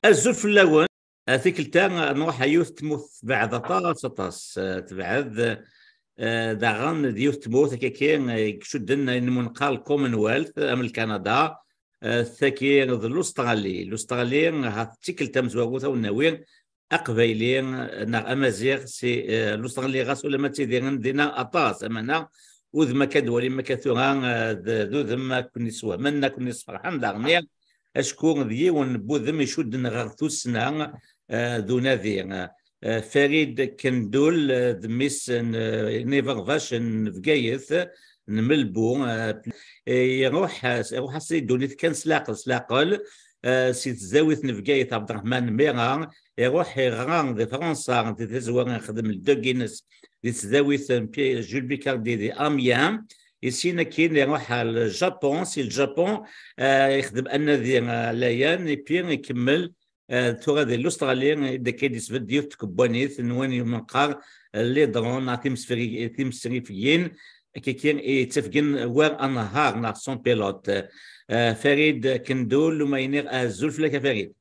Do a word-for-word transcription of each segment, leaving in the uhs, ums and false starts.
Azul fell-awen. A tikkelt-a, nruḥ a yiwet tmurt tebɛed aṭas, aṭas. Eh, tebɛed, eh, daɣen d yiwet tmurt akka, eh, icudden ayen umi neqqar Commonwealth, am Lkanada, eh, tagi d Lustṛali. Lustṛali, ha d tikkelt tamezwarut a wen-nawi Aqbayli, eh, neɣ Amaziɣ si, eh, Lustṛali, ɣas ulamma ttidiren dinna aṭas, amana udem akka d-walim akka tura, eh, d, d udem ad ken-iswehmen, ad ken-isferḥen daɣen, acku d yiwen n wudem icudden ɣer tussna, eh, d unadi. Eh, Farid Kendul, eh, d mmi-s n, eh, n iberbac n Bgayet, n Melbu, eh, eh, iruḥ, eh, iruḥ-as i ddunit kan s laqel, s laqel, eh, si tesdawit n Bgayet Ɛebderreḥman Mira, iruḥ iɣra di Fransa, di tazwara ixdem ldeg-ines di tesdawit n Pi-, Jules Picardie di Amiens, i sin akin iruḥ ar Japun, si Ljapun, eh, ixdem anadi, eh, ɛlayen, et puis ikemmel, eh, tura di Lustṛali, i d-akka i d-isbedd yiwet tkebbanit n wayen umi neqqar, eh, les drones, neɣ timesfri-, timesrifiyin, akka kan i yettafgen war anehhar neɣ sans pilote. Eh, Farid Kendul, uma iniɣ azul fell-ak a Farid.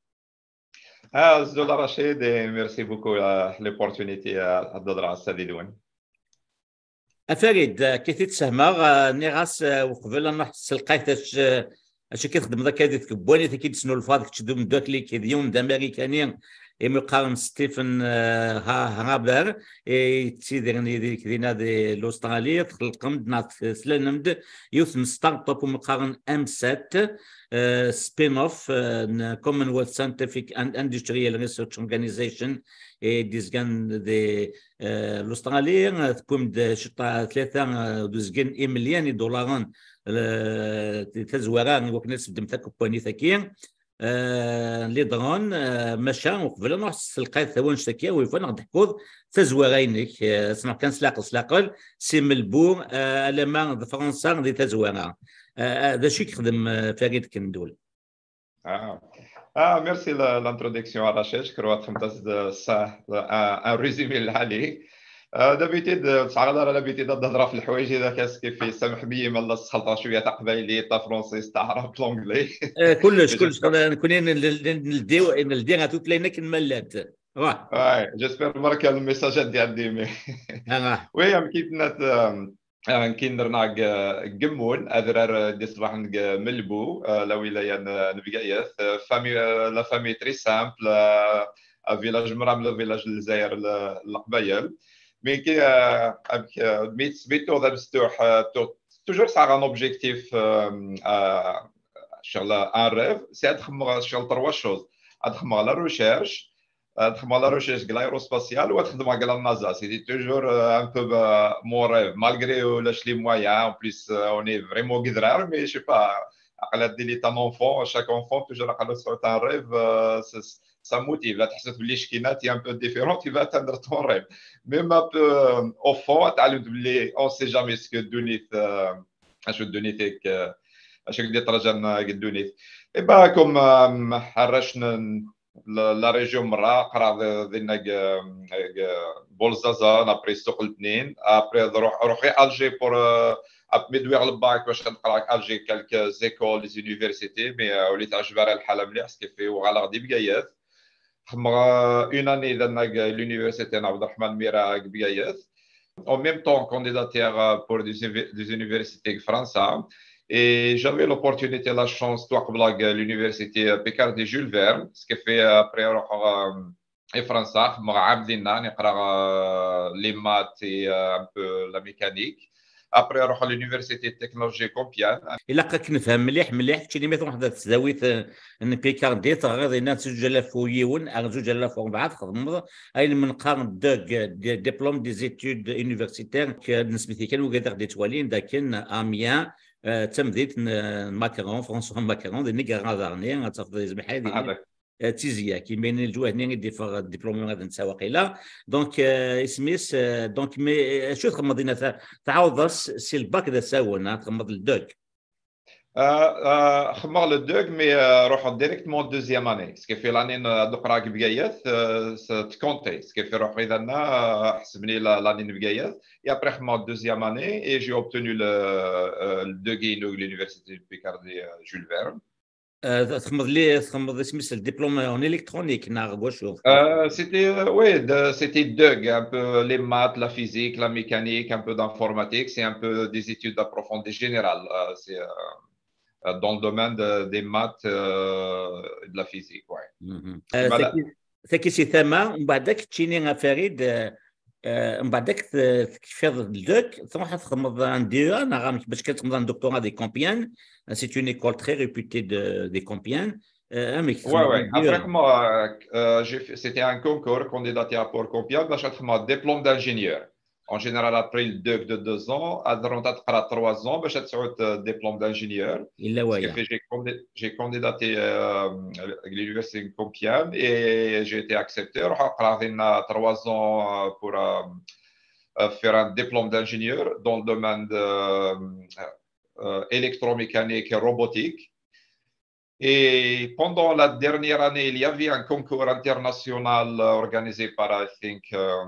Ah, azul a Racid, et merci beaucoup, euh, l'opportunité, euh, ad hedreɣ ass-a yid-wen. A Farid, eh, akka i t-id-sehmeɣ, eh, nniɣ-as, eh, uqbel ad nruḥ s lqayt, ac-, eh, acu akka txedmeḍ akka di tkebbanit, akka i d-tesnulfaḍ kečč d umeddakel-ik, d yiwen d Amarikani, imi qqaren Stephen, eh, Ha-, Haber, eh, yettidiren yid-k dinna di Lustṛali, txelqem-d neɣ t-, tlanem-d yiwet n start-up umi qqaren M sept, eh, spin-off, eh, n Commonwealth Scientific and Industrial Research Organization, eh, d-izgan di, eh, Lustṛali, eh, tewwim-d ciṭṭa tlata, eh, d uzgen imelyan idulaṛen, eh, di tazwara i wakken ad tesbedem takebbanit-agi. Eh, les drones, eh, maca uqbel ad nruḥ s lqayt tawanect-agi, wifa neɣ d-ḥkuḍ tazwara-inek, eh, ad s-nruḥ kan s laqel, s laqel, si Melbu, eh, alamma d Fransa di tazwara. Eh, eh, d acu i yexdem, eh, Farid Kendul? Ah. Ah, merci la, l'introduction, Rachid. Je crois que tu as un, un résumé là. آه، d'habitude، آه، ساعات راه l'habitude هاد الهضره في الحوايج هذا كاس كيف يسامح بي، ما الله سخلطها شويه تاع قبايلي، تاع فرونسي، تاع عرب، l'anglais. آه، كلش، كلش. أنا نكون ن-، ن-، نلديو، نلديها توت لينك الملات. واه. Ouais, j'espère برك الميساج غادي يعدي، mais آه. Oui، يمكن نت-، آم، آه، نكين درنا ق-، قمون، أذرار دي صباح نق-، ملبو، آه، la ولاية ن-، نبقايث، آه، famille، آه، la famille très simple، آه، un village مرام، le village الجزائر ل-، القبايل. Mais كي، آه، أبك، آه، ميت، ميتو ذا مستوح، آه، تو-، toujours ça a un objectif، آم، آه، شغل un rêve، c'est هاد خمغ شغل trois choses. هاد خمغ la recherche، آه، تخدم على la recherche ديال l'aérospatiale وتخدم على la NASA. C'était toujours, euh, un peu, euh, mon rêve, malgré, euh, les moyens. En plus, euh, on est vraiment قدرار, mais je sais pas, عقل هاد اللي un enfant, chaque enfant, toujours عقل سعود un rêve, euh, ça, ça motive. لا تحسب بلي شكينا, t'es un peu différent, tu vas atteindre ton rêve. Même un peu, euh, au fond, تعلمت بلي on sait jamais ce que الدنيا, euh, اش الدنيا فيك, euh, اش قد يترجى الدنيا. Et bah, comme, euh, حرشنا ل-، la région مرة، قرا ذ-، ذينا ج-، ج-، بولزازان، après سوق الاثنين، après روح، روح غير Alger pour, euh، اب ميدوير الباك باش نقرا Alger quelques écoles, les universités, mais, euh, وليت عجبها الحالة مليح، سكيفي وغالا غادي بقايات. خدمغ une année ذا l'université عبد الرحمن ميرا بقايات. En même temps, candidater, euh, pour des, des universités de France, hein. Et j'avais l'opportunité, la chance, toi, l'université Picardie Jules Verne, ce qui fait, euh, après, euh, et France, مع عابدين نقرا, euh, les maths et, euh, un peu la mécanique. Après, à l'université de technologie Compiègne. Ilaq ad k-nefhem mliḥ, mliḥ, keččini mi tṛuḥeḍ ar tesdawit, eh, n Picardie, teɣriḍ dinna zewǧ alaf u yiwen ar zewǧ alaf u rebɛa, txedmeḍ ayen mi neqqar DEUG, d-, diplôme des études universitaires, k-, nesmeti kan wigad i ɣ-d-ittwalin, d akken Amiens, eh, d tamdint n, n Macron, François Macron, din i yerɣa daɣen, ad tafeḍ izmeḥ-, eh, d tizya, imi lǧuhni i d-iffeɣ diplôme ad netta waqila. Donc, eh, isem-is, eh, donc, mais, eh, acu txedmeḍ dinna? Ta-, tɛawdeḍ-as si lbak d asawen, ah, txedmeḍ le DEUG. Ah, ah, xedmeɣ le DEUG, mais, ah, ruḥeɣ directement deuxième année. Parce que في l'année n-, ad qqreɣ deg Bgayet, ah, s-, تكونتي. Parce que في ruḥ إذا, ah, ḥesbni la, l'année n Bgayet. Et après, xedmeɣ deuxième année et j'ai obtenu le, euh, le DEUG inu de l'université de Picardie, euh, Jules Verne. Euh, txedmeḍ li txedmeḍ isem-is le diplôme en électronique neɣ wacu? Euh, c'était, euh, oui, de- c'était DEUG, un peu les maths, la physique, la mécanique, un peu d'informatique. C'est un peu des études approfondies générales. Euh, c'est euh, euh, dans le domaine de- des maths euh, et de la physique. Ouais. Mhm. Et Euh, voilà. Tagi, tagi si tama, mbeɛd ad k-ččini a Farid, euh, euh, mbeɛd ad k-, tekfiḍ le DEUG, truḥ ad txedmeḍ un D E A, neɣ amek, bac kan txedmeḍ un doctorat di Compiègne, c'est une école très réputée de, de Compiègne. Euh, amek Ouais, txedmeḍ ouais. un D E A? Après, moi, euh, j'ai fait- c'était un concours, candidature pour Compiègne, باش تخدم diplôme d'ingénieur. En général, après le DEUG de deux ans, ad ruḥeḍ ad teqreḍ trois ans باش ad tesɛuḍ diplôme d'ingénieur. Yella Ce qui waya. Fait, j'ai candi- j'ai candidaté euh, à l'université de Compiègne et j'ai été accepté. رحت قريت trois ans euh, pour euh, euh, faire un diplôme d'ingénieur dans le domaine de euh, euh, électromécanique et robotique. Et pendant la dernière année, il y avait un concours international euh, organisé par, I think, euh,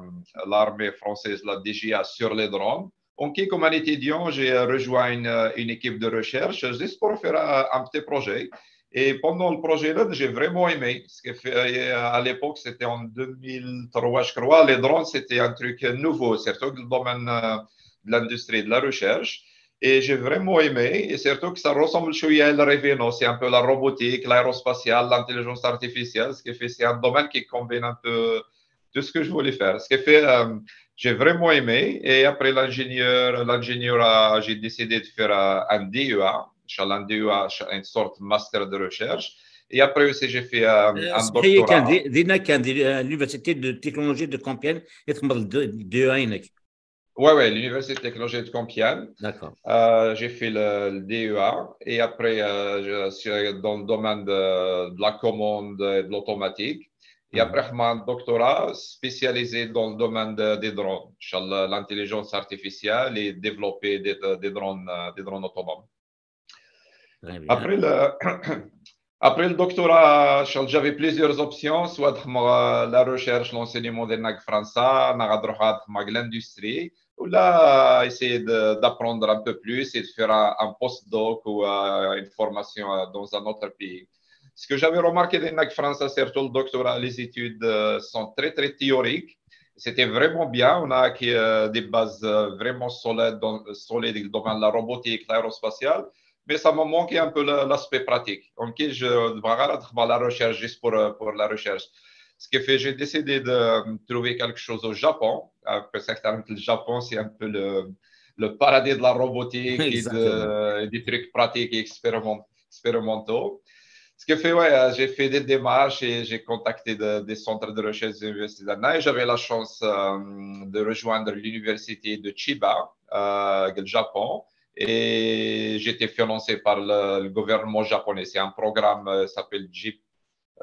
l'armée française, la D G A, sur les drones. Donc, comme un étudiant, j'ai rejoint une, une équipe de recherche juste pour faire un, un petit projet. Et pendant le projet-là, j'ai vraiment aimé. Ce qui fait, euh, à l'époque, c'était en deux mille trois, je crois. Les drones, c'était un truc nouveau, surtout dans le domaine euh, de l'industrie de la recherche. Et j'ai vraiment aimé, et surtout que ça ressemble شوية à le Reveno, c'est un peu la robotique, l'aérospatiale, l'intelligence artificielle, ce qui fait c'est un domaine qui combine un peu tout ce que je voulais faire. Ce qui fait, euh, j'ai vraiment aimé, et après l'ingénieur, l'ingénieur, a- j'ai décidé de faire euh, un D E A, un D E A, une sorte de master de recherche, et après aussi j'ai fait euh, Euh, un اسمح لي، كان doctorat. دي- دينا كان دي- آه، l'université de technologie de Compiègne, تخدم D E A هناك. Ouais, ouais, l'université de technologie de Compiègne. D'accord. Euh, j'ai fait le, le D E A et après, euh, je suis dans le domaine de, de la commande et de l'automatique. Et Mhm. Après, j'ai un doctorat spécialisé dans le domaine de- des drones, sur la- l'intelligence artificielle et développer des, des drones, euh, des drones autonomes. Très bien. Après le, après le doctorat, j'avais plusieurs options, soit la recherche, l'enseignement de نهار فرنسا, نهار l'industrie, ou là, essayer de- d'apprendre un peu plus et de faire un, un post-doc ou euh, une formation euh, dans un autre pays. Ce que j'avais remarqué نهار فرنسا, surtout le doctorat, les études euh, sont très, très théoriques. C'était vraiment bien. On a acquis euh, des bases euh, vraiment solides dans, solides dans le domaine de la robotique, l'aérospatiale. Mais ça m'a manqué un peu le- l'aspect pratique. Donc, je devrais la recherche juste pour, euh, pour la recherche. Ce qui fait, j'ai décidé de euh, trouver quelque chose au Japon. Après, ça, le Japon, c'est un peu le, le paradis de la robotique et Exactement. de- des trucs pratiques et expériment- expérimentaux. Ce qui fait, ouais, euh, j'ai fait des démarches et j'ai contacté de- des centres de recherche de l'université d'Anna et j'avais la chance euh, de rejoindre l'université de Chiba, euh, au Japon. Et j'étais financé par le, le gouvernement japonais. C'est un programme euh, qui s'appelle G-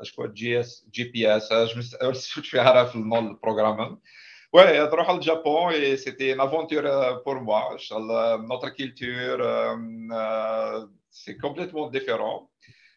je crois G S, G P S. Euh, Je me suis je suis عارف le nom du programme. Ouais, تروح au Japon et c'était une aventure euh, pour moi. Inch'Allah, notre culture, euh, euh, c'est complètement différent.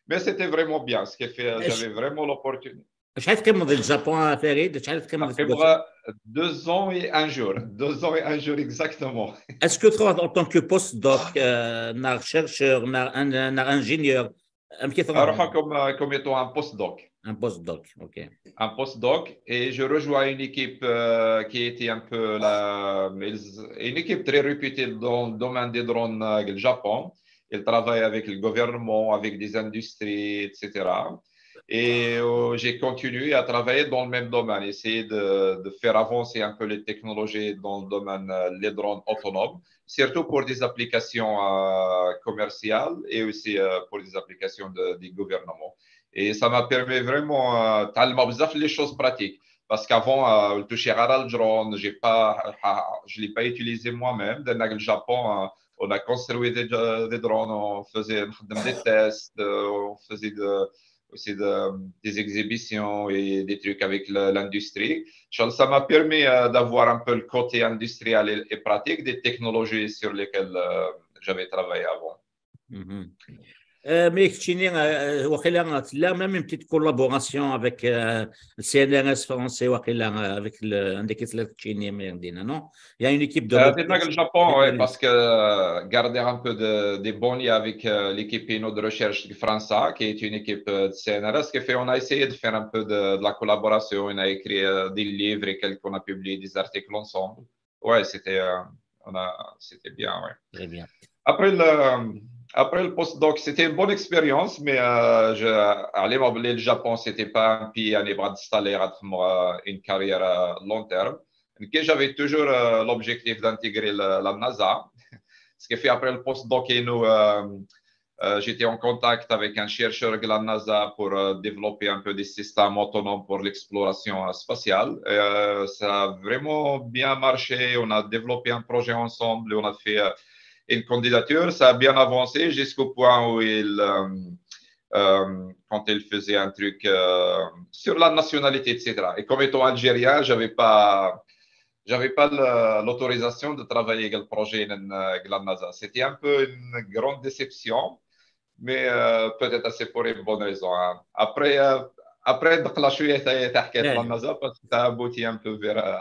Mais c'était vraiment bien, ce qui fait euh, Est-ce- j'avais vraiment l'opportunité. شحال تقيمض le Japon, Farid? شحال تقيمض؟ Après, moi, deux ans et un jour. Deux ans et un jour exactement. Est-ce que tu en tant que postdoc, euh, neɣ chercheur, neɣ un, neɣ ingénieur, amek i tṛuḥeḍ? Alors, comme, euh, comme étant un postdoc. Un postdoc, ok. Un postdoc. Et je rejoins une équipe euh, qui était un peu la, une équipe très réputée dans le domaine des drones euh, au Japon. Elle travaille avec le gouvernement, avec des industries, et cetera. Et euh, j'ai continué à travailler dans le même domaine, essayer de, de faire avancer un peu les technologies dans le domaine euh, les drones autonomes, surtout pour des applications euh, commerciales et aussi euh, pour des applications de- des gouvernements. Et ça m'a permis vraiment euh, تعلمت بزاف les choses pratiques. Parce qu'avant, euh, le toucher à le drone, j'ai pas, je l'ai pas utilisé moi-même. Dans le Japon, euh, on a construit des, des drones, on faisait des tests, euh, on faisait de- aussi de- des exhibitions et des trucs avec le- l'industrie. Ça m'a permis euh, d'avoir un peu le côté industriel et, et pratique des technologies sur lesquelles euh, j'avais travaillé avant. Mhm. Euh, mais keččini, euh, waqila tella même une petite collaboration avec euh, le C N R S français, waqila, euh, avec le, anda i tella keččini, mais dina, non? Il y a une équipe de Euh, recherche. C'est le Japon, ouais, parce que euh, garder un peu de, des bons liens avec euh, l'équipe Inno de recherche de France, qui est une équipe euh, de C N R S, qui fait on a essayé de faire un peu de, de la collaboration, on a écrit euh, des livres et quelques, on a publié des articles ensemble. Ouais, c'était euh, on a c'était bien, ouais. Très bien. Après le après le postdoc, c'était une bonne expérience, mais euh, je, allez, le Japon, c'était pas un pays à installer une carrière à long terme. J'avais toujours euh, l'objectif d'intégrer la, la NASA. Ce qui fait après le postdoc, et nous, euh, euh, j'étais en contact avec un chercheur de la NASA pour euh, développer un peu des systèmes autonomes pour l'exploration euh, spatiale. Euh, ça a vraiment bien marché. On a développé un projet ensemble. On a fait euh, une candidature. Ça a bien avancé jusqu'au point où il, euh, euh, quand il faisait un truc euh, sur la nationalité, et cetera. Et comme étant algérien, j'avais pas j'avais pas l'autorisation de travailler avec le projet de la NASA. C'était un peu une grande déception, mais euh, peut-être c'est pour une bonne raison. Hein. Après, euh, après, la NASA, parce que ça a abouti un peu vers euh,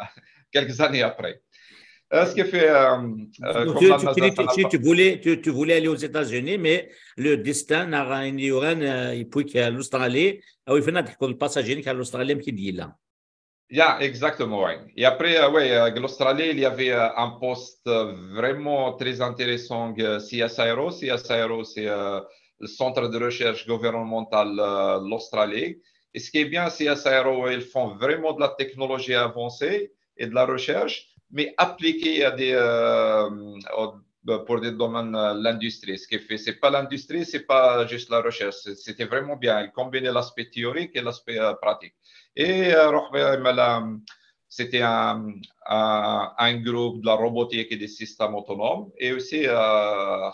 quelques années après. Euh, ce qui fait euh, euh, tu, tu, tu, tu, voulais, tu, tu voulais aller aux États-Unis, mais le destin n'a rien eu, et puis que l'Australie, ah oui, il faut que le passage à l'Australie qui dit là. Yeah, exactement, ouais. Et après, euh, ouais, euh, l'Australie, il y avait euh, un poste euh, vraiment très intéressant, euh, CSIRO. CSIRO, c'est euh, le centre de recherche gouvernemental euh, de l'Australie. Et ce qui est bien, CSIRO, ils font vraiment de la technologie avancée et de la recherche, mais appliquée à des, euh, au- pour des domaines de l'industrie. Ce qui fait, c'est pas l'industrie, c'est pas juste la recherche. C'était vraiment bien. Ils combinaient l'aspect théorique et l'aspect euh, pratique. Et euh, c'était un, un, un, groupe de la robotique et des systèmes autonomes. Et aussi, euh,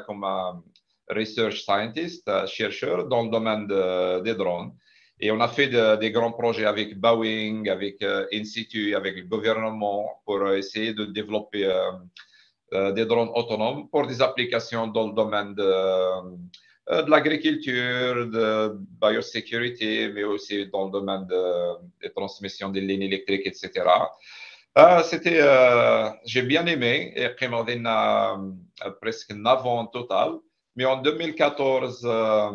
comme un research scientist, euh, chercheur dans le domaine de, des drones. Et on a fait de, des grands projets avec Boeing, avec euh, Institut, avec le gouvernement pour essayer de développer euh, euh, des drones autonomes pour des applications dans le domaine de, euh, de l'agriculture, de biosecurity, mais aussi dans le domaine de, de transmission des lignes électriques, et cetera. Euh, c'était, euh, j'ai bien aimé, et euh, presque neuf ans en total. Mais en deux mille quatorze, euh,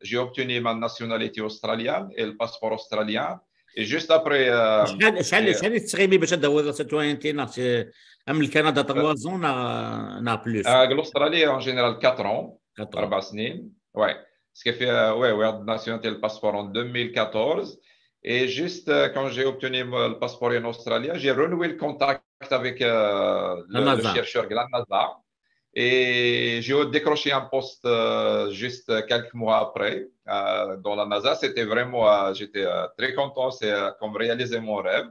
j'ai obtenu ma nationalité australienne et le passeport australien. Et juste après. Euh, شحال شحال شحال تسريمي باش تدور la citoyenneté؟ نعرف، من كندا trois ans ولا plus؟ L'Australie en général quatre ans. Quatre ans. أربع سنين. Ouais. Ce qui fait, euh, ouais, ouais, nationalité, le passeport en deux mille quatorze. Et juste euh, quand j'ai obtenu le passeport en Australie, j'ai renoué le contact avec euh, le, le chercheur de la NASA. Et j'ai décroché un poste euh, juste quelques mois après euh, dans la NASA. C'était vraiment, euh, j'étais euh, très content, c'est euh, comme réaliser mon rêve.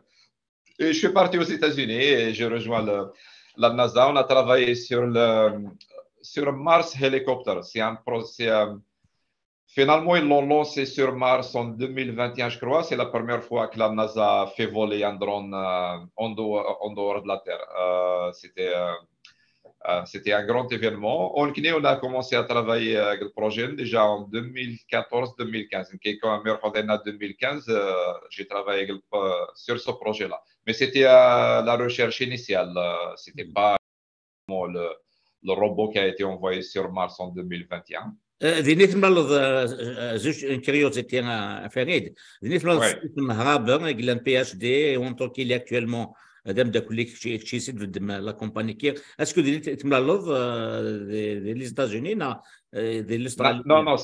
Et je suis parti aux États-Unis et j'ai rejoint le, la NASA. On a travaillé sur le sur Mars Helicopter. C'est un projet. Finalement, ils l'ont lancé sur Mars en deux mille vingt et un, je crois. C'est la première fois que la NASA fait voler un drone euh, en, dehors, en, dehors, de la Terre. Euh, c'était euh, euh, c'était un grand événement. On, on a commencé à travailler avec le projet déjà en deux mille quatorze deux mille quinze. Quand on a deux mille quinze, euh, j'ai travaillé euh, sur ce projet-là. Mais c'était euh, la recherche initiale. Euh, c'était pas le, le robot qui a été envoyé sur Mars en deux mille vingt et un. Din i temlaleḍ, zuǧ n curiosité, a Farid. Din i temlaleḍ Stephen Haber, i yellan PhD, et en tant qu'il est actuellement d ameddakel-ik, kečči i tbeddeḍ la compagnie-agi. Est-ce que din i temlaleḍ di les États-Unis neɣ di l'Australie? Non, non,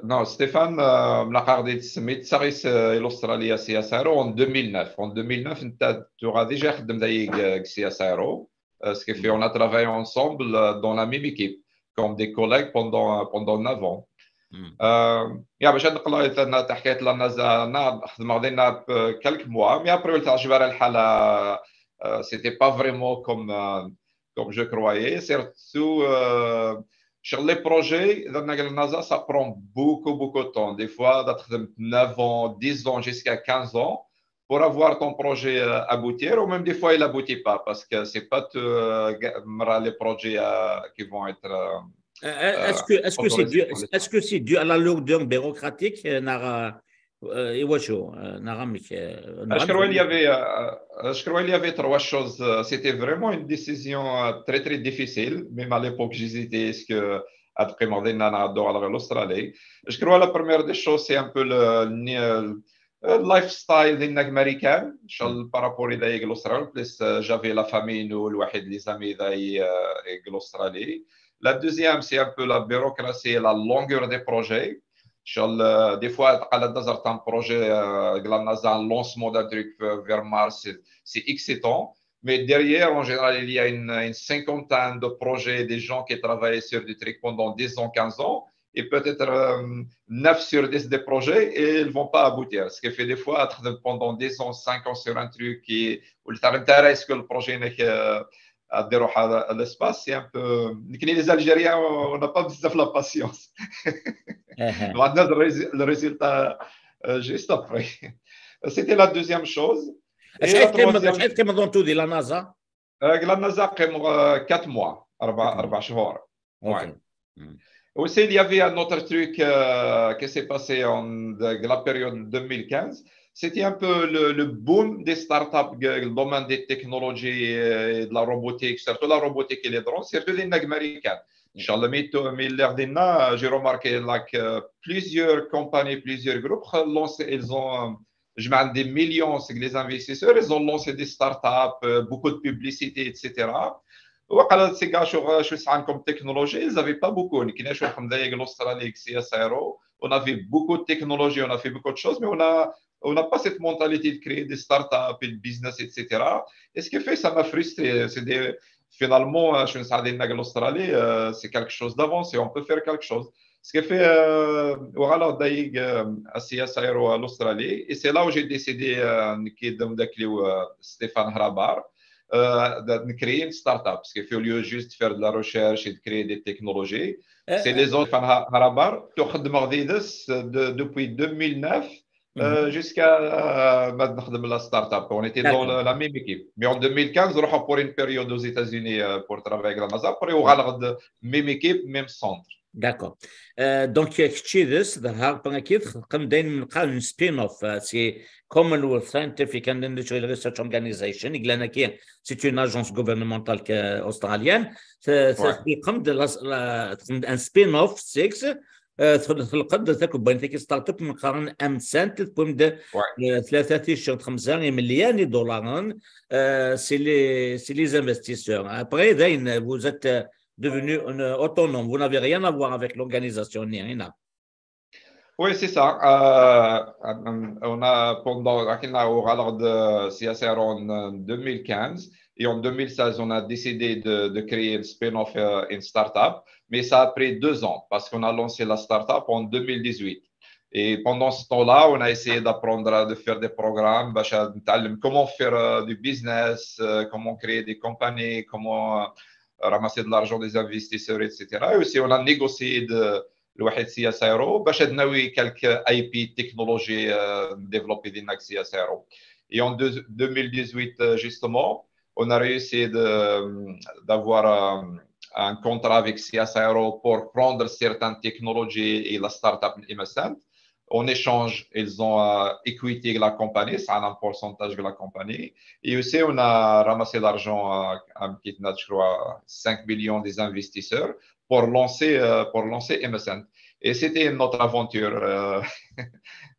non, Stéphane, mlaqaɣ-d yid-s mi d-sɣiɣ l'Australie à CSIRO en deux mille neuf. En deux mille neuf, netta tuɣa déjà ixeddem dagi deg CSIRO. Ce qui fait, on a travaillé ensemble dans la même équipe, comme des collègues pendant, pendant neuf ans. Euh, يا باش هاد القضيه تاع حكايه la NASA, انا خدمت دينا quelques mois, mais après قلت عجب على الحاله. C'était pas vraiment comme comme je croyais. Surtout euh, sur les projets, la NASA, ça prend beaucoup beaucoup de temps. Des fois, tu as neuf ans, dix ans, jusqu'à quinze ans pour avoir ton projet euh, aboutir, ou même des fois il aboutit pas parce que c'est pas euh, les projets euh, qui vont être euh, Euh, est-ce que est-ce que c'est dû est-ce que c'est dû à la lourdeur bureaucratique, euh, neɣ, euh, i wacu, euh, neɣ amek, euh, Je crois il y avait, euh, je crois il y avait trois choses. Euh, C'était vraiment une décision, euh, très très difficile. Même à l'époque, j'hésitais, est-ce que ad qqimeɣ dinna neɣ ad uɣaleɣ ɣer l'Australie. Je crois la première des choses, c'est un peu le, le, euh, lifestyle dinna deg Marikan, par rapport à l'Australie, plus, euh, j'avais la famille, nous, le واحد les amis داي, euh, l'Australie. La deuxième, c'est un peu la bureaucratie et la longueur des projets. Des fois, quand on a un projet, euh, la NASA, un lancement d'un truc vers Mars, c'est excitant. Mais derrière, en général, il y a une, une cinquantaine de projets, des gens qui travaillent sur des trucs pendant dix ans, quinze ans, et peut-être, euh, neuf sur dix des projets, et ils ne vont pas aboutir. Ce qui fait des fois, être pendant dix ans, cinq ans sur un truc qui, où le talent est-ce que le projet n'est que, euh, à l'espace, c'est un peu, les Algériens, on n'a pas besoin de la patience. On a le résultat, euh, juste après. C'était la deuxième chose. Et la troisième... شحال تقيم dans tout la NASA? La NASA قيم quatre mois, أربع شهور. Ouais. Aussi, il y avait un autre truc, euh, qui s'est passé en de la période deux mille quinze. C'était un peu le, le boom des startups, le domaine des technologies et de la robotique, surtout la robotique et les drones, surtout les Américains. J'ai remarqué là que plusieurs compagnies, plusieurs groupes lancent, ils ont, euh, des millions, c'est que les investisseurs, ils ont lancé des startups, euh, beaucoup de publicité, et cetera. وقال سيغا شو شو سعان comme technologie, ils n'avaient pas beaucoup. L'Australie, C S R O, on avait beaucoup de technologies, on a fait beaucoup de choses, mais on a, on n'a pas cette mentalité de créer des startups et de business, et cetera. Et ce qui fait, ça m'a frustré. C'est des, finalement, euh, je me suis dit, l'Australie, euh, c'est quelque chose d'avancé, on peut faire quelque chose. Ce qui fait, euh, voilà, d'ailleurs, euh, à C S R O à l'Australie. Et c'est là où j'ai décidé, euh, qui est donc, euh, Stéphane Hrabar, euh, de, de créer une startup. Ce qui fait, au lieu juste de faire de la recherche et de créer des technologies, c'est les autres, Stéphane Hrabar, depuis deux mille neuf, euh, jusqu'à, euh, maintenant la startup. On était dans la, la même équipe. Mais en deux mille quinze, on a pour une période aux États-Unis, euh, pour travailler avec la NASA. Après, on a la même équipe, même centre. D'accord. Euh, donc, kečč d-, d-, ḥerpen akid, comme d'un spin-off, euh, c'est Commonwealth Scientific and Industrial Research Organization, c'est une agence gouvernementale australienne. C'est, c'est comme de la, la, un spin-off, six, euh, تخلقت تاكوباني تاكي startup من قرن أمسنت تقوم de, euh, ثلاثة تيشيرت خمسة مليان دولار. Euh, c'est les, c'est les investisseurs. Après, then, vous êtes, euh, devenu, euh, autonome. Vous n'avez rien à voir avec l'organisation, ni rien. Oui, c'est ça. Euh, on a, pendant, on a de C S R en deux mille quinze et en deux mille seize, on a décidé de, de créer une spin-off, euh, une startup. Mais ça a pris deux ans parce qu'on a lancé la startup en deux mille dix-huit. Et pendant ce temps-là, on a essayé d'apprendre, de faire des programmes, comment faire, euh, du business, euh, comment créer des compagnies, comment, euh, ramasser de l'argent des investisseurs, et cetera. Et aussi, on a négocié de, le واحد C S R O, باش ناوي quelques I P technologies, euh, développées dans C S R O. Et en deux mille dix-huit, euh, justement, on a réussi de, d'avoir, euh, un contrat avec C S R O pour prendre certaines technologies et la startup M S N. En échange, ils ont, euh, equity de la compagnie, c'est un pourcentage de la compagnie. Et aussi, on a ramassé l'argent, euh, je crois, cinq millions des investisseurs pour lancer, euh, pour lancer M S N. Et c'était notre aventure. Euh,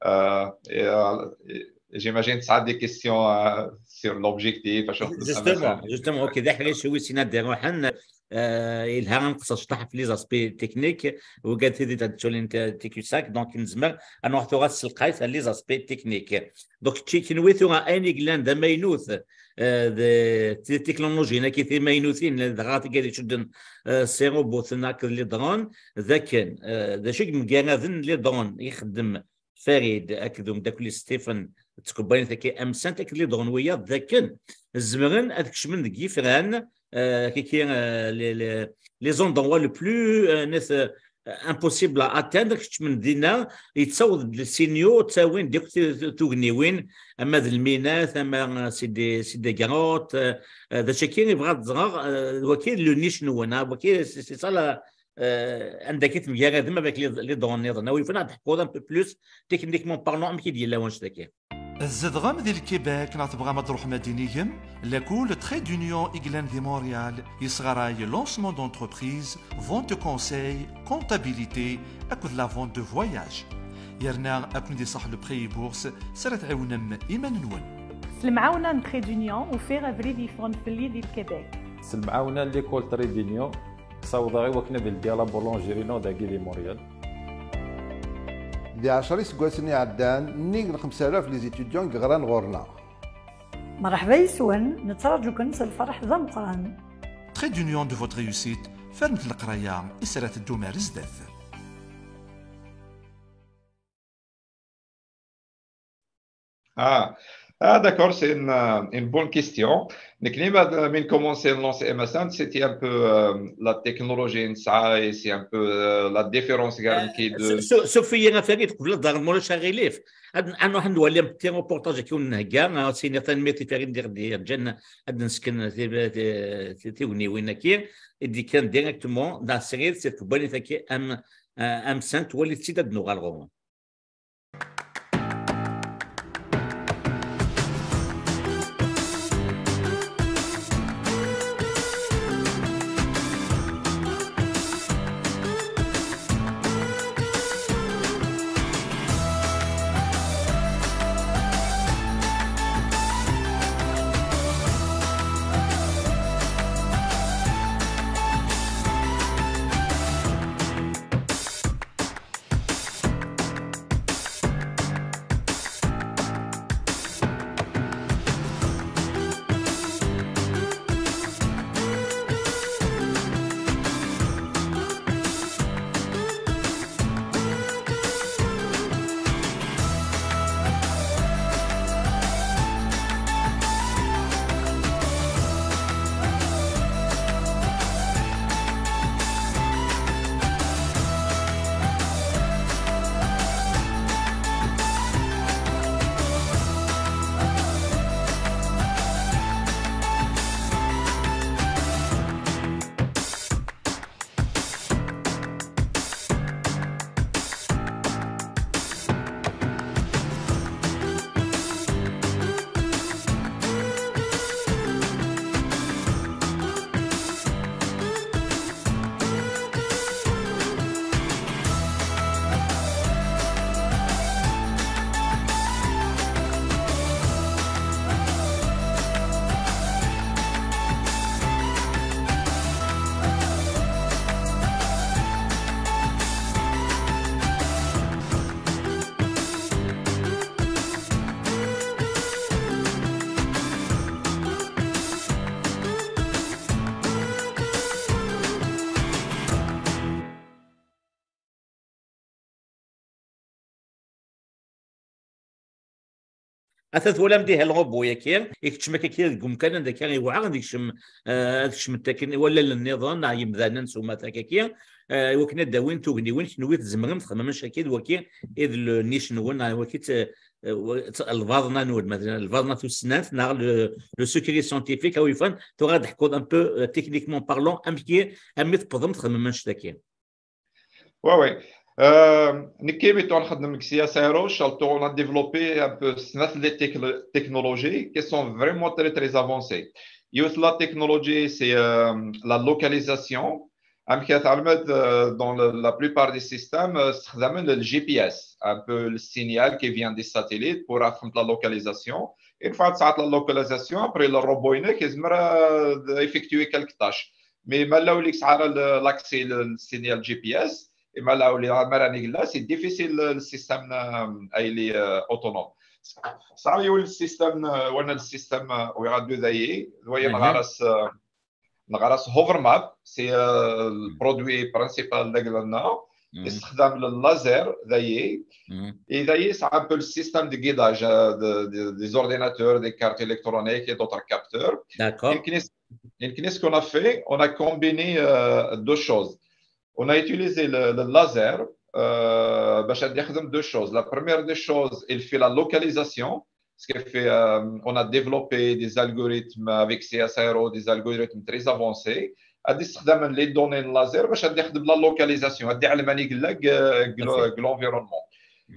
euh, et, euh, et j'imagine que ça a des questions, euh, sur l'objectif. Justement, justement, ok, d'accord, je suis, c'est notre dernier. آه، يلها غنقص شطح في les aspects techniques. وقالت لي تاع تشولين تيكوساك، donc نزمر انا واحد تغاس القايس على les aspects techniques. Donc تشي كنوي ثورة اني جلاند ماينوث، آه، دي تكنولوجي ناكي ثي ماينوثين دغات قال يشدن، آه، سيروبوت ناك لي درون. ذاكن، آه، ذا شيك مقانا ذن لي درون يخدم فريد اكدوم داك لي ستيفن تكبرين ثاكي ام سانت اكد لي درون ويا ذاكن زمرن اذكش من دقي فران. آه، كي كي، آه، les, les, les endroits le plus, آه، نث، آه، impossible à atteindre. كتش من دينا يتصاوض للسينيو تاوين ديك توغنيوين، اما ذا المينات، اما سيدي سيدي كاروت. آه، ذا شاكي يبغى تزغر، آه، وكيل لو نيش نونا وكيل سي سا لا. euh, anda akka temgaradem avec les, les données nniḍen. Awi fana ad teḥkuḍ un peu plus techniquement parlant amek i d-yella wanect-agi. Tzedɣem di Lkibek neɣ tebɣam ad truḥem ad d-inigem? Lakul Trait d'Union i yellan di Montréal yesɣaray lancement d'entreprise, vente de conseil, comptabilité akked la vente de voyage. Yerna ad ken-id-iṣaḥ le prêt et bourse s ara tɛiwnem iman-nwen. S lemɛawna n Trait d'Union, ufiɣ abrid yeffɣen fell-i di Lkibek. S lemɛawna n l'école Trait d'Union, ssawḍeɣ i wakken ad ldiɣ la boulangerie-inu dagi di Montréal. Di ɛecra iseggasen iɛeddan, nnig n xemsa alaf les étudiants i yeɣran ɣur-neɣ. Mṛeḥba yes-wen, nettraǧu-ken s lferḥ d ameqqran. Trait d'Union de votre réussite, fernet leqraya i s ara teddum ar zdat. Ah, ah, d'accord, c'est une, euh, une bonne question. Nekni, ma, mi nkumansi nlansi M S N, c'était un peu, euh, la technologie نسعى, et c'est un peu, euh, la différence gar nekki de... Sauf-iyi a Farid, qbel ad d-terreḍ, ma ulac aɣilif. Ad, ad nruḥ ad nwali un petit reportage akka i wen-nhegga, ad s-iniɣ tanemmirt i Farid i ɣ-d-yeǧǧan ad d-nesken ti-, ti-, ti-, tigniwin-agi, i d-yekkan directement d Srid, si tkebbanit-agi am, euh, am sant, walit-tt-id ad d-nuɣal ɣur-wen. Ata twalam diha lɣubu-yaki, ikeččem akka kra deg umkan anda akka iwɛer ad ikcem, eh, ad kecment akken wallalen nniḍen, neɣ yemdanen s umata akka. Eh, iwakken ad d-awin tugniwin, kenwi tzemrem txemmem anect-agi d waki i d le niche-nwen, neɣ waki t-, eh, wa-, t-, lbaḍna-nwen, matlan, lbaḍna tussnant, neɣ le, le secret scientifique, a wifan, tura ad d-teḥkuḍ un peu, eh, techniquement parlant, amek i, armi tewwḍem txemmem anect-agi. Oui, oui. Euh, nekki, mi tura nxeddem deg C S R O, surtout, on a développé un peu snat les techno-, technologies qui sont vraiment très, très avancées. Yiwet la technologie, c'est, euh, la localisation. Amek ara tɛelmeḍ, euh, dans le, la plupart des systèmes, euh, stexdamen le G P S, un peu le signal qui vient des satellites pour affronter la localisation. Une fois que tu as la localisation, après le robot, il peut effectuer quelques tâches. Mais ma là où il y a le, l'accès, le, le signal G P S, et ma là où il y a le, c'est difficile le, le système, euh, il est, euh, autonome. Ça, il y a le système, euh, on a le système, euh, où il y a deux A I, vous voyez, Mhm. Nɣaras, euh, Nɣaras Hover Map, c'est, euh, le Mhm. produit principal de Glenna. Mhm. Il y a le laser, d'ailleurs. Mhm. Et d'ailleurs, c'est un peu le système de guidage, euh, de, de, des ordinateurs, des cartes électroniques et d'autres capteurs. D'accord. Et qu'est-ce qu'on a fait ? On a combiné, euh, deux choses. On a utilisé le, le laser, euh, باش يخدم deux choses. La première des choses, il fait la localisation, ce qui fait, euh, on a développé des algorithmes avec C S R O, des algorithmes très avancés, ad d-issexdamen les données n laser bac ad d-ixdem la localisation, ad d-iɛlem anida yella deg l'environnement.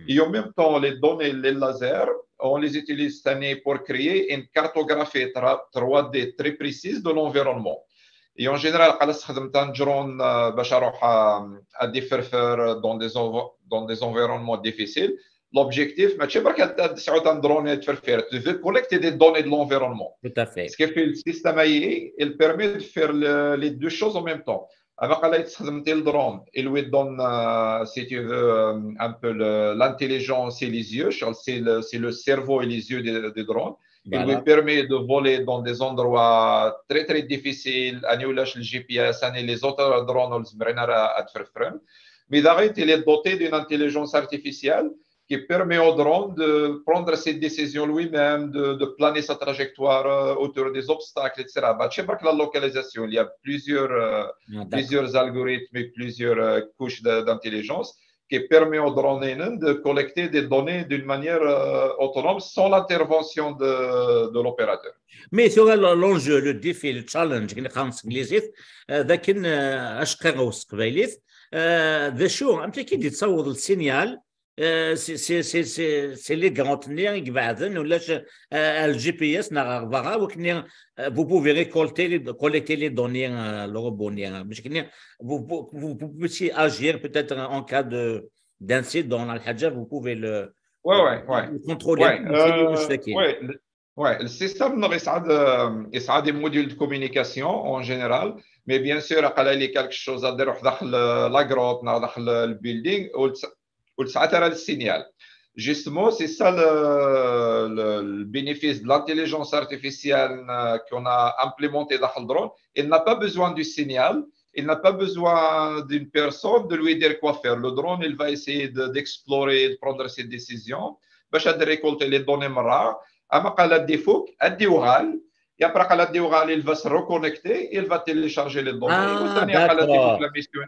Et en même temps, les données, les lasers, on les utilise pour créer une cartographie trois D très précise de l'environnement. Et en général, quand on a un drone, euh, باش اروح à, à des ferfeurs dans des, dans des environnements difficiles, l'objectif, ماشي برك تسعود un drone et ferfeur, tu veux collecter des données de l'environnement. Tout à fait. Ce qui fait le système I A, il permet de faire le, les deux choses en même temps. اما قال يتخدم تي الدرون, il lui donne, euh, si tu veux, euh, un peu l'intelligence et les yeux, c'est le, c'est le cerveau et les yeux des, des drones. Il lui permet de voler dans des endroits très très difficiles, ani ulac le G P S, ani les autres drones ur zmiren ara ad ferfren. Mais d'arrêter, il est doté d'une intelligence artificielle qui permet au drone de prendre ses décisions lui-même, de, de planer sa trajectoire, euh, autour des obstacles, et cetera. Bah, je sais pas que la localisation, il y a plusieurs, euh, plusieurs algorithmes et plusieurs, euh, couches d'intelligence qui permet au drone de collecter des données d'une manière, euh, autonome sans l'intervention de, de l'opérateur. Mais sur l'enjeu, le défi, le challenge, كما نقولوا بالانجليزي, euh, d akken, euh, acqirrew s teqbaylit, euh, d acu, amek akka i d-yettaweḍ le signal, euh, c'est, c'est, c'est, c'est, c'est les grands nni i ibeɛden, ulac, euh, le G P S neɣ ɣer berra, wakken, euh, vous pouvez récolter, les, collecter les données, euh, le robot, euh, vous, vous, vous pouvez agir peut-être en cas de, d'incident, vous pouvez le, ouais, ouais, ouais. Le contrôler. Ouais, euh, ouais, ouais, le système, il a des modules de communication en général, mais bien sûr, il y a quelque chose à dire dans la grotte, dans le building, ou le signal. Justement, c'est ça le, le, le bénéfice de l'intelligence artificielle, euh, qu'on a implémenté dans le drone. Il n'a pas besoin du signal, il n'a pas besoin d'une personne de lui dire quoi faire. Le drone, il va essayer de, d'explorer, de prendre ses décisions. باش récolter les données مرة, اما قال ديفوك ادي وغال يا برا قال ديوغال, il va se reconnecter, il va télécharger les données, ah, d'accord. La mission,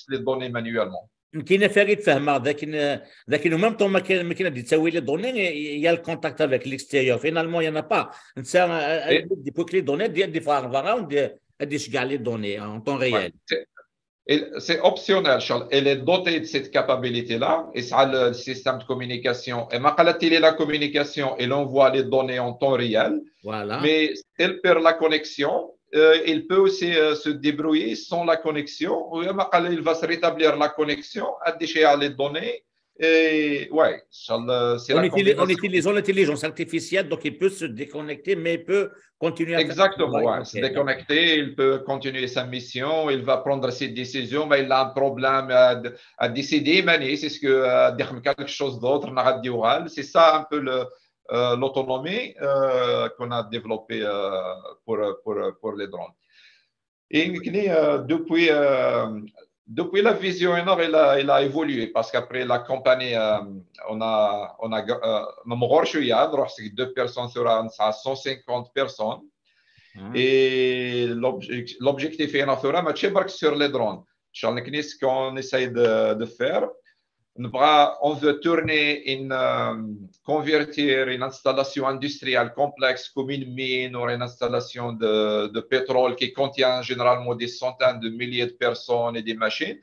les données manuellement. يمكن فريد فهمها, لكن لكن même temps ما كاين, ما كاين اللي تسوي les données, il y a le contact avec l'extérieur. Finalement, il y en a pas. انت depuis que les données دي دي فار فارا ودي شكاع les données en temps réel. C'est optionnel, il est doté de cette capacité-là, et ça, le système de communication, et ما قالت لي la communication, il envoie les données en temps réel, voilà. Mais il perd la connexion, euh, il peut aussi, euh, se débrouiller sans la connexion, ou il va se rétablir la connexion, à déchirer les données, et ouais, c'est en, utilisant l'intelligence artificielle, donc il peut se déconnecter, mais il peut continuer à exactement, ouais, se déconnecter, il peut continuer sa mission, il va prendre ses décisions, mais il a un problème à, à décider, mais c'est ce que, euh, quelque chose d'autre, c'est ça un peu le, euh, l'autonomie, euh, qu'on a développée, euh, pour, pour, pour les drones. Et, euh, depuis, euh, depuis la vision, il a, il a évolué parce qu'après la compagnie, euh, on a, on a, euh, deux personnes sur cent cinquante personnes. Et l'objectif est sur les drones. Ce qu'on essaye de, de faire, on veut tourner une, euh, convertir une installation industrielle complexe comme une mine ou une installation de, de pétrole qui contient généralement des centaines de milliers de personnes et des machines.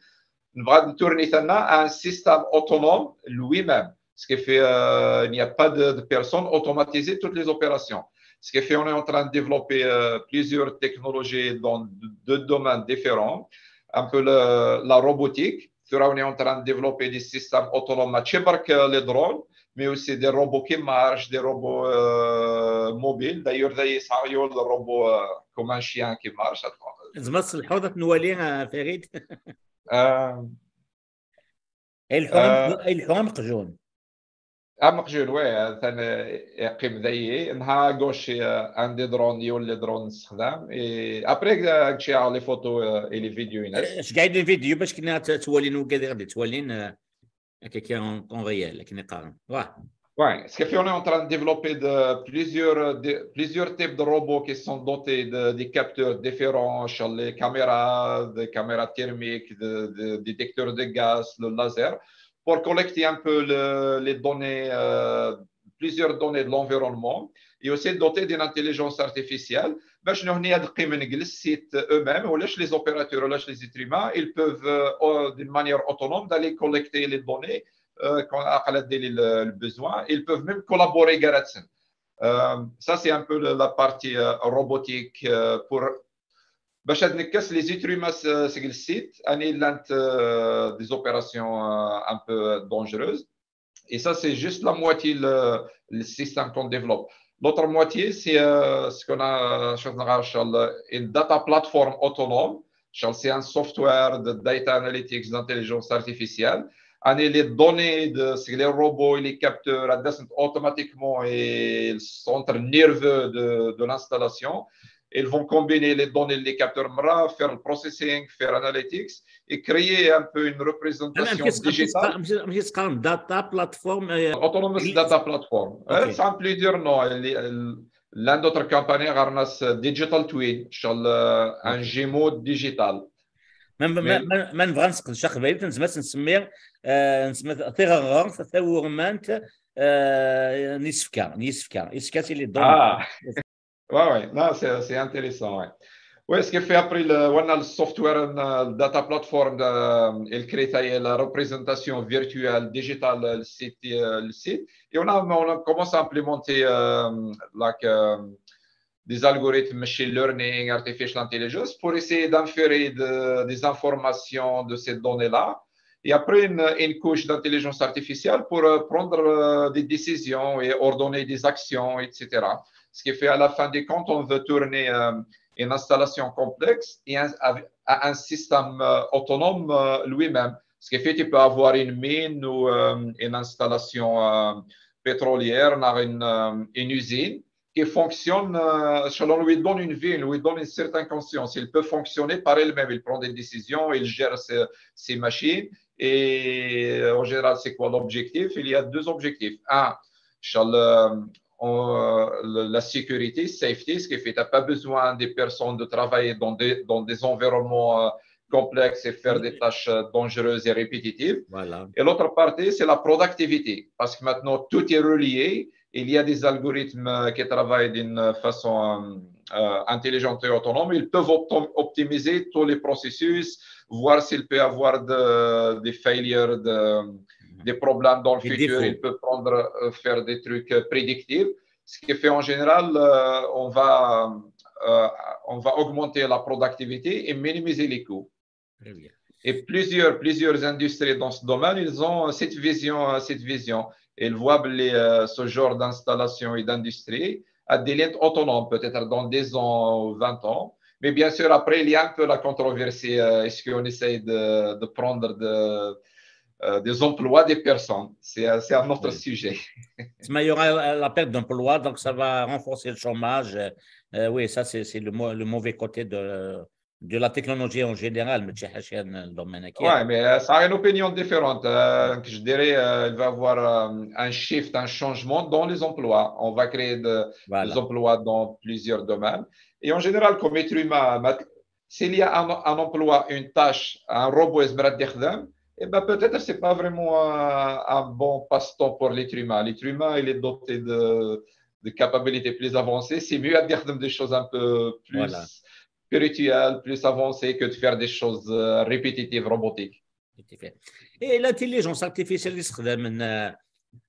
On va tourner ça à un système autonome lui-même. Ce qui fait, euh, il n'y a pas de, de personnes automatisées toutes les opérations. Ce qui fait, on est en train de développer, euh, plusieurs technologies dans deux domaines différents. Un peu le, la robotique. On est en train de développer des systèmes autonomes, pas que les drones, mais aussi des robots qui marchent, des robots, euh, mobiles. D'ailleurs, d'ailleurs, ça y est, le robot, euh, comme un chien qui marche. زعما تصلحوا ذات نوالي فريد. يلحقوا يلحقوا مقجون. امقجون وي ثاني يقيم ذي نها غوشي. عندي درون يولي درون نستخدم. اي ابري كتشي على لي فوتو اي لي فيديو يناس. اش قاعد الفيديو باش كنا توالين وكذا غادي توالين هكا كي اون ريال كنا قارن واه. Ouais, ce qui fait, on est en train de développer de plusieurs, de, plusieurs types de robots qui sont dotés de, des capteurs différents, les caméras, des caméras thermiques, de, de détecteurs de gaz, le laser, pour collecter un peu le, les données, euh, plusieurs données de l'environnement et aussi doté d'une intelligence artificielle. باش هنا يقيموا le site eux-mêmes, ولاش les opérateurs, ولاش les êtres humains, ils peuvent euh, d'une manière autonome d'aller collecter les données euh, quand le besoin. Ils peuvent même collaborer. Euh, ça, c'est un peu la partie euh, robotique euh, pour باش نكس les êtres humains sur le site, il y a des opérations euh, un peu dangereuses. Et ça, c'est juste la moitié le, le système qu'on développe. L'autre moitié, c'est euh, ce qu'on a, une data platform autonome. C'est un software de data analytics, d'intelligence artificielle. Et les données de les robots et les capteurs, elles descendent automatiquement et le centre nerveux de, de l'installation. Ils vont combiner les données, les capteurs M R A, faire le processing, faire analytics et créer un peu une représentation digitale. Data platform. Autonomous data platform. Ça a plusieurs noms. L'un d'autres compagnies, Arnas Digital Twin, un jumeau digital. ما نبغى نسقط شي خبايل تنزمات نسمي نسمي تيغغر تاورمانت نسفكا نسفكا نسفكا سي لي دون اه Ouais, ouais, non, c'est intéressant. Ouais. Oui, ce qui fait après le, on a le software, le data platform, il crée la représentation virtuelle, digitale, le site, le site. Et on a, on a commencé à implémenter euh, like, euh, des algorithmes machine learning, artificial intelligence pour essayer d'inférer de, des informations de ces données-là. Et après, une, une couche d'intelligence artificielle pour euh, prendre euh, des décisions et ordonner des actions, et cetera. Ce qui fait, à la fin des comptes, on veut tourner euh, une installation complexe et un, à un système euh, autonome euh, lui-même. Ce qui fait, tu peux avoir une mine ou euh, une installation euh, pétrolière, une, euh, une usine qui fonctionne, euh, on lui donne une vie, on lui donne une certaine conscience. Il peut fonctionner par elle-même, il prend des décisions, il gère ses, ses machines. Et euh, en général, c'est quoi l'objectif ? Il y a deux objectifs. Un, euh, la sécurité, safety, ce qui fait que tu n'as pas besoin des personnes de travailler dans des, dans des environnements euh, complexes et faire des tâches euh, dangereuses et répétitives. Voilà. Et l'autre partie, c'est la productivité. Parce que maintenant, tout est relié. Il y a des algorithmes euh, qui travaillent d'une façon euh, intelligente et autonome. Ils peuvent optimiser tous les processus, voir s'il peut y avoir de, des failures, de, des problèmes dans le futur. Ils peuvent prendre, euh, faire des trucs prédictifs. Ce qui fait en général, euh, on, va, euh, on va augmenter la productivité et minimiser les coûts. Très bien. Et plusieurs, plusieurs industries dans ce domaine, ils ont cette vision, cette vision. Et ils voient les, euh, ce genre d'installation et d'industrie à des liens autonomes, peut-être dans dix ans ou vingt ans. Mais bien sûr, après, il y a un peu la controverse. Euh, est-ce qu'on essaye de, de prendre de, euh, des emplois des personnes ? C'est un autre oui. sujet. Mais il y aura la perte d'emplois, donc ça va renforcer le chômage. Euh, oui, ça, c'est le, le mauvais côté de, de la technologie en général, mais le domaine. Oui, mais euh, ça a une opinion différente. Euh, je dirais, euh, il va y avoir euh, un shift, un changement dans les emplois. On va créer de, voilà. des emplois dans plusieurs domaines. Et en général, comme être humain, s'il y a un, un emploi, une tâche, un robot, eh ben peut-être c'est pas vraiment un, un bon passe-temps pour l'être humain. L'être humain, il est doté de, de capacités plus avancées. C'est mieux à dire des choses un peu plus voilà. spirituelles, plus avancées que de faire des choses euh, répétitives, robotiques. Et l'intelligence artificielle,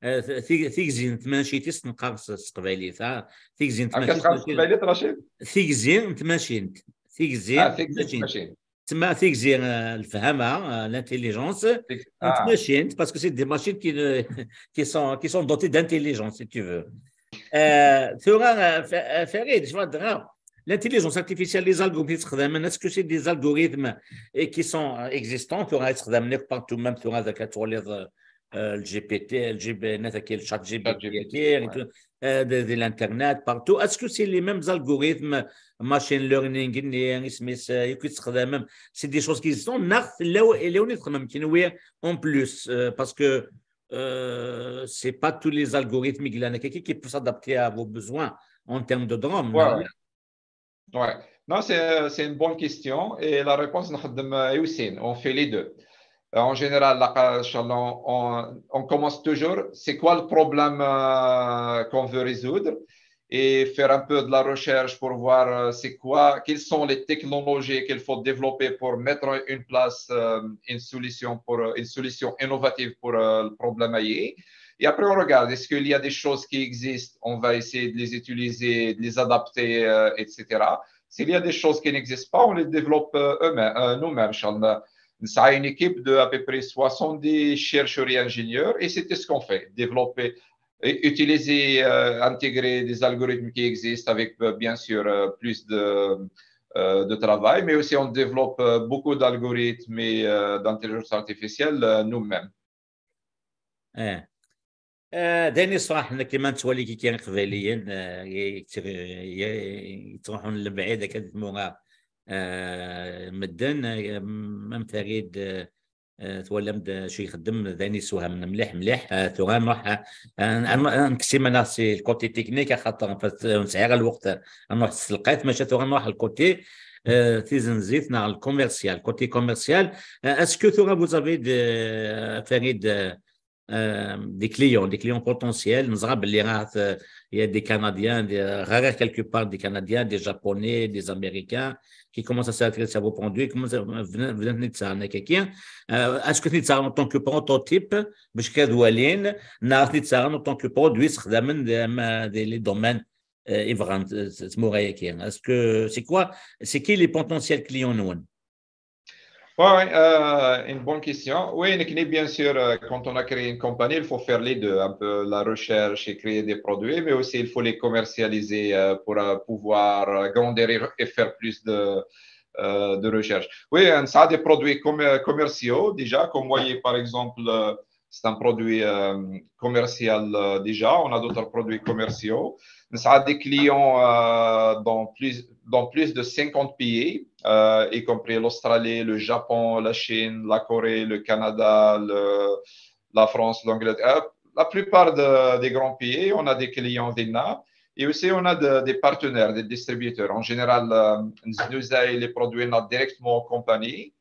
tigzi n tmacint i s-neqqar s teqbaylit, ha? Tigzi n tmacint. Tigzi n tmacint. Tigzi n tmacint. Tma tigzi lfehama, l'intelligence, n tmacint, parce que c'est des machines qui, qui, sont, qui sont dotées d'intelligence, si tu veux. Tura, Farid, je vois l'intelligence artificielle, les algorithmes, est-ce que c'est des algorithmes qui sont existants, tura, partout, même tura, le G P T, le G P T, le chat G P T, de, de l'internet, partout. Est-ce que c'est les mêmes algorithmes, machine learning, c'est des choses qui sont, en plus, parce que euh, c'est pas tous les algorithmes qui peuvent s'adapter à vos besoins en termes de DRAM. Ouais, ouais. Ouais. Non, c'est une bonne question. Et la réponse, on fait les deux. Euh, en général, la, on, on, commence toujours, c'est quoi le problème euh, qu'on veut résoudre et faire un peu de la recherche pour voir euh, c'est quoi, quelles sont les technologies qu'il faut développer pour mettre en place euh, une solution pour une solution innovative pour euh, le problème A I. Et après, on regarde, est-ce qu'il y a des choses qui existent, on va essayer de les utiliser, de les adapter, euh, et cetera. S'il y a des choses qui n'existent pas, on les développe euh, eux-mêmes, euh, nous-mêmes. On a une équipe de à peu près soixante-dix chercheurs et ingénieurs, et c'est ce qu'on fait, développer, utiliser, euh, intégrer des algorithmes qui existent avec euh, bien sûr euh, plus de, euh, de travail, mais aussi on développe euh, beaucoup d'algorithmes et euh, d'intelligence artificielle euh, nous-mêmes. Eh. Eh, d ayen iṣraḥen akken ma nettwali kiki iqbayliyen eh, yettru- ye- yettruḥun lebɛid akka di tmura eh, medden eh, am Farid eh, eh, twalam-d acu ixeddem d ayen yessewhamen mliḥ mliḥ eh, tura nruḥ eh, n- n- nekkes iman-aɣ si lkoté teknik axaṭer fa- ur nesɛi ara lweqt eh, ad nruḥ s telqayt maca tura nruḥ lkoté eh, tizenzit neɣ lkomersyal koté komersyal eh, est-ce que tura vous avez de Farid eh, euh, des clients, des clients potentiels. Nous avons il y a des Canadiens, des, euh, rares quelque part des Canadiens, des Japonais, des Américains qui commencent à s'intéresser à vos produits. Comment ça, vous venez de ça, euh, est-ce que c'est ça en tant que prototype, parce que Doualine, en tant que produit, dans les domaines euh, est-ce que c'est quoi, c'est qui les potentiels clients nous oui, oui euh, une bonne question. Oui, bien sûr, euh, quand on a créé une compagnie, il faut faire les deux, un peu la recherche et créer des produits, mais aussi il faut les commercialiser euh, pour euh, pouvoir grandir et faire plus de, de recherche. Oui, on a des produits commerciaux déjà, comme vous voyez par exemple c'est un produit euh, commercial euh, déjà. On a d'autres produits commerciaux. On a des clients euh, dans, plus, dans plus de cinquante pays, y compris l'Australie, le Japon, la Chine, la Corée, le Canada, le, la France, l'Angleterre. La plupart de, des grands pays, on a des clients d'I N A. Et aussi, on a de, des partenaires, des distributeurs. En général, euh, nous les produits directement aux compagnies.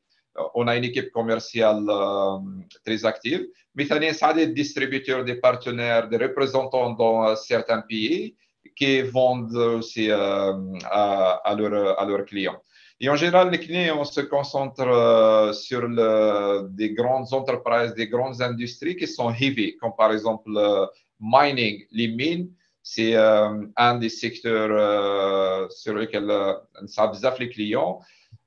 On a une équipe commerciale euh, très active. Mais on a des distributeurs, des partenaires, des représentants dans euh, certains pays qui vendent aussi euh, à, à, leur, à leurs clients. Et en général, les clients, on se concentre euh, sur le, des grandes entreprises, des grandes industries qui sont heavy, comme par exemple euh, mining, les mines, c'est euh, un des secteurs euh, sur lesquels euh, on a les clients.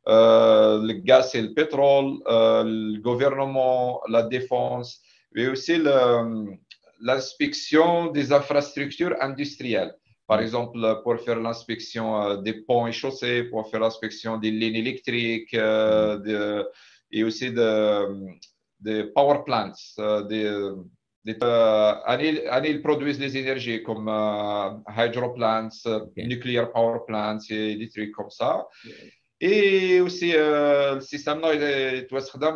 Euh, le gaz et le pétrole, euh, le gouvernement, la défense, mais aussi l'inspection des infrastructures industrielles. Par exemple, pour faire l'inspection euh, des ponts et chaussées, pour faire l'inspection des lignes électriques, euh, de, et aussi de, des power plants, euh, des, des euh, ils produisent les énergies comme euh, hydro plants, okay. nuclear power plants et des trucs comme ça. Et aussi, euh, le système là, il est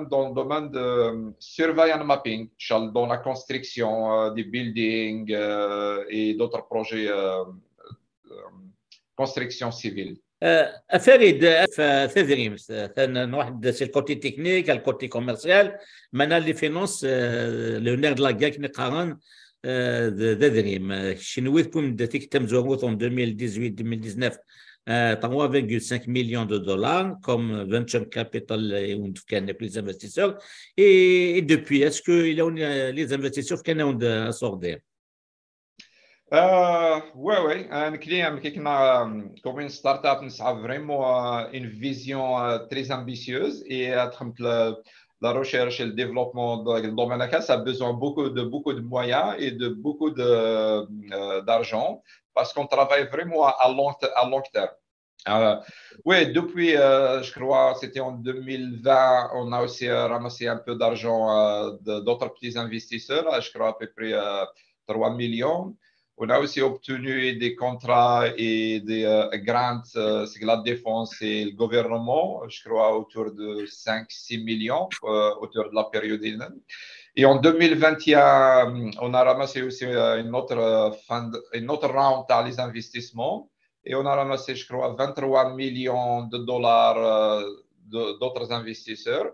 dans le domaine de survey and mapping, dans la construction euh, des buildings euh, et d'autres projets euh, construction civile. Farid, tadrimt, nruḥ-d si lkoté teknik, lkoté commercial, mana les finances, le nerf de la guerre كما يقولوا, d adrim. Kenwi tewwim-d tikti tamezwarut en deux mille dix-huit deux mille dix-neuf, trois virgule cinq millions de dollars comme venture capital i wen-d-fkan les investisseurs. Et, et depuis, est-ce que les investisseurs fkan-awen-d aṣurdi? Euh, ouais, ouais. Un client qui a comme une startup, on a vraiment euh, une vision euh, très ambitieuse et euh, la, la recherche et le développement dans le domaine ça a besoin beaucoup de beaucoup de moyens et de beaucoup de euh, d'argent parce qu'on travaille vraiment à long, à long terme. Euh, oui, depuis, euh, je crois, c'était en deux mille vingt, on a aussi euh, ramassé un peu d'argent euh, d'autres petits investisseurs, je crois à peu près euh, trois millions. On a aussi obtenu des contrats et des euh, grants, euh, c'est la défense et le gouvernement, je crois autour de cinq six millions euh, autour de la période. Et en deux mille vingt et un, on a ramassé aussi euh, une autre, euh, fund, une autre round dans les investissements. Et on a ramassé, je crois, vingt-trois millions de dollars euh, d'autres investisseurs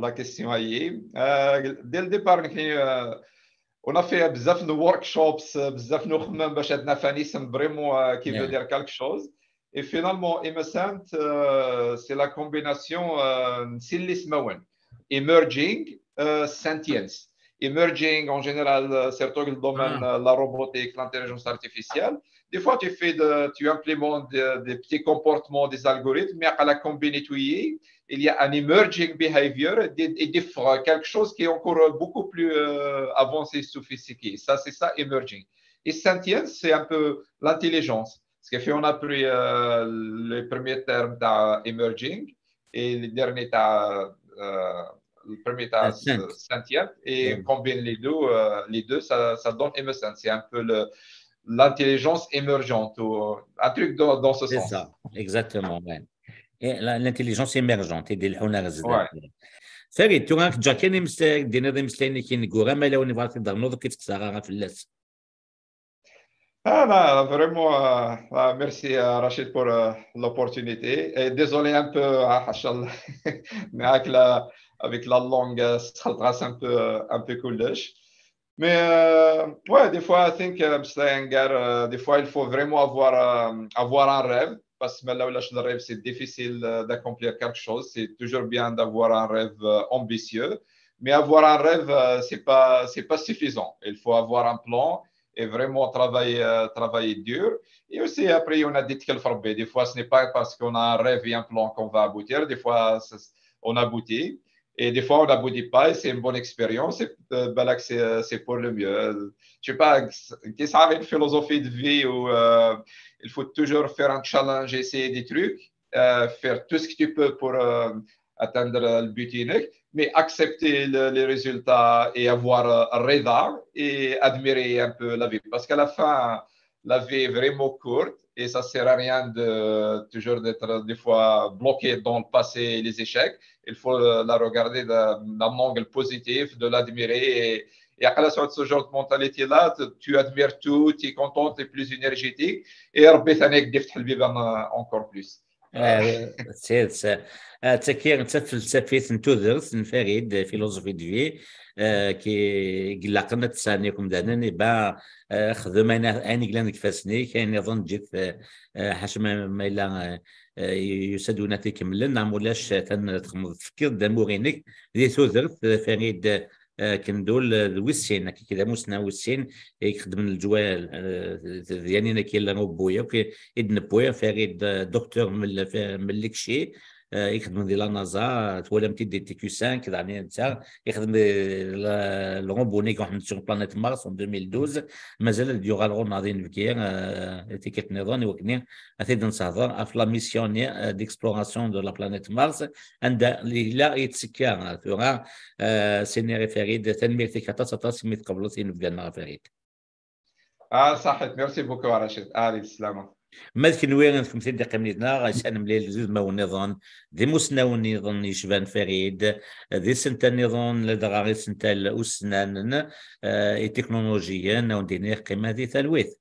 la question-ayi. Euh, dès le départ, euh, on a fait بزاف de workshops, euh, بزاف n uxemmem باش ad naf un isem vraiment, euh, qui veut dire quelque chose. Et finalement, Emergent, euh, c'est la combinaison, euh, n sin n yismawen. Emerging, euh, sentience. Emerging, en général, euh, surtout dans le domaine, euh, la robotique, l'intelligence artificielle. Des fois, tu fais de, tu implémentes des, des petits comportements, des algorithmes, mais à la combinaison, il y a un emerging behavior, et des, et des, quelque chose qui est encore beaucoup plus, euh, avancé, sophistiqué. Ça, c'est ça, emerging. Et sentience, c'est un peu l'intelligence. Ce qui fait, on a pris, euh, les premiers termes dans emerging et le dernier, t'as, euh, le premier, t'as sentient, et combine les deux, euh, les deux, ça, ça donne Emergent. C'est un peu le, l'intelligence émergente ou un truc dans, dans ce sens. C'est ça, exactement, ouais. Et la- l'intelligence émergente, et des ouais. Farid, tu as déjà كاين مسائل دينا دي مسائل كي نقول ما لو نبغى تهضر نوض كي تقصى غا في اللاس. Ah, là, vraiment, euh, ah, merci, euh, Rachid, pour, euh, l'opportunité. Et désolé un peu, ah, حاشا الله. Mais avec la, avec la langue, euh, ça trace un peu, un peu كلش. Mais, euh, ouais, des fois, I think, euh, مستاينغر, euh, des fois, il faut vraiment avoir, euh, avoir un rêve. Parce que là, le rêve, c'est difficile, euh, d'accomplir quelque chose. C'est toujours bien d'avoir un rêve, euh, ambitieux. Mais avoir un rêve, euh, c'est pas, c'est pas suffisant. Il faut avoir un plan et vraiment travailler, euh, travailler dur. Et aussi, après, on a des des fois, ce n'est pas parce qu'on a un rêve et un plan qu'on va aboutir. Des fois, ça- on aboutit. Et des fois, on n'aboutit pas et c'est une bonne expérience. Et, euh, بالك, c'est, c'est pour le mieux. Je sais pas, كي صحاب une philosophie de vie où, euh, il faut toujours faire un challenge, essayer des trucs, euh, faire tout ce que tu peux pour, euh, atteindre le but, mais accepter le- les résultats et avoir, euh, الرضا et admirer un peu la vie. Parce qu'à la fin, la vie est vraiment courte et ça sert à rien de toujours d'être des fois bloqué dans le passé et les échecs. Il faut, euh, la regarder d'un d'un angle positif, de l'admirer et, et à la suite, ce genre de mentalité-là, tu, tu admires tout, tu es content, tu es plus énergétique et ربي ثاني يدير فتح البيبان encore plus. آه، سير سا آه، تكي تفلسفيت نتوذرت نفريد فيلوزوفي دو في آه، كي قلقنا تسانيكم دانني با آه، خدم انا اني قلنا كفاسني كاين يظن جيت آه، آه، حاش ما ما الا آه، آه، يسدونا تكملن نعم ولاش تن تخمض تفكر دامورينك دي توذرت آه، فريد آه، كندول آه، ذ ويسين كي كذا مسنا ويسين يخدم الجوال آه، ذ- ذ- يعني انا كي لا نوبويا كي ادن بويا فريد آه، دكتور من ال- ف- من لكشي آه، يخدم دي لا نازا توالم تي دي تي كيو خمسة كذا يعني انت يخدم دي لا- لو بوني كون حمد سور بلانيت مارس اون ألفين واتناش مازال ديو غالغون ناضين فكير تيكيت نيضون وكني اتيد نسهضر اف لا ميسيون ديكسبلوراسيون دو لا بلانيت مارس عند لا يتسكا ثورا سينيري فريد تنميرتك حتى تطاس مي تقبلت ينفقنا فريد اه صحيت merci beaucoup رشيد. آه السلامه. ما كنوي نكم تيدي قيمنيتنا غيسان مليل زوج ما ونظن دي مسنا ونظن يشبان فريد دي سنتا نظن لدغا غير سنتا الاسنان آه، تكنولوجيا او دينير قيمه ذي ثالويث.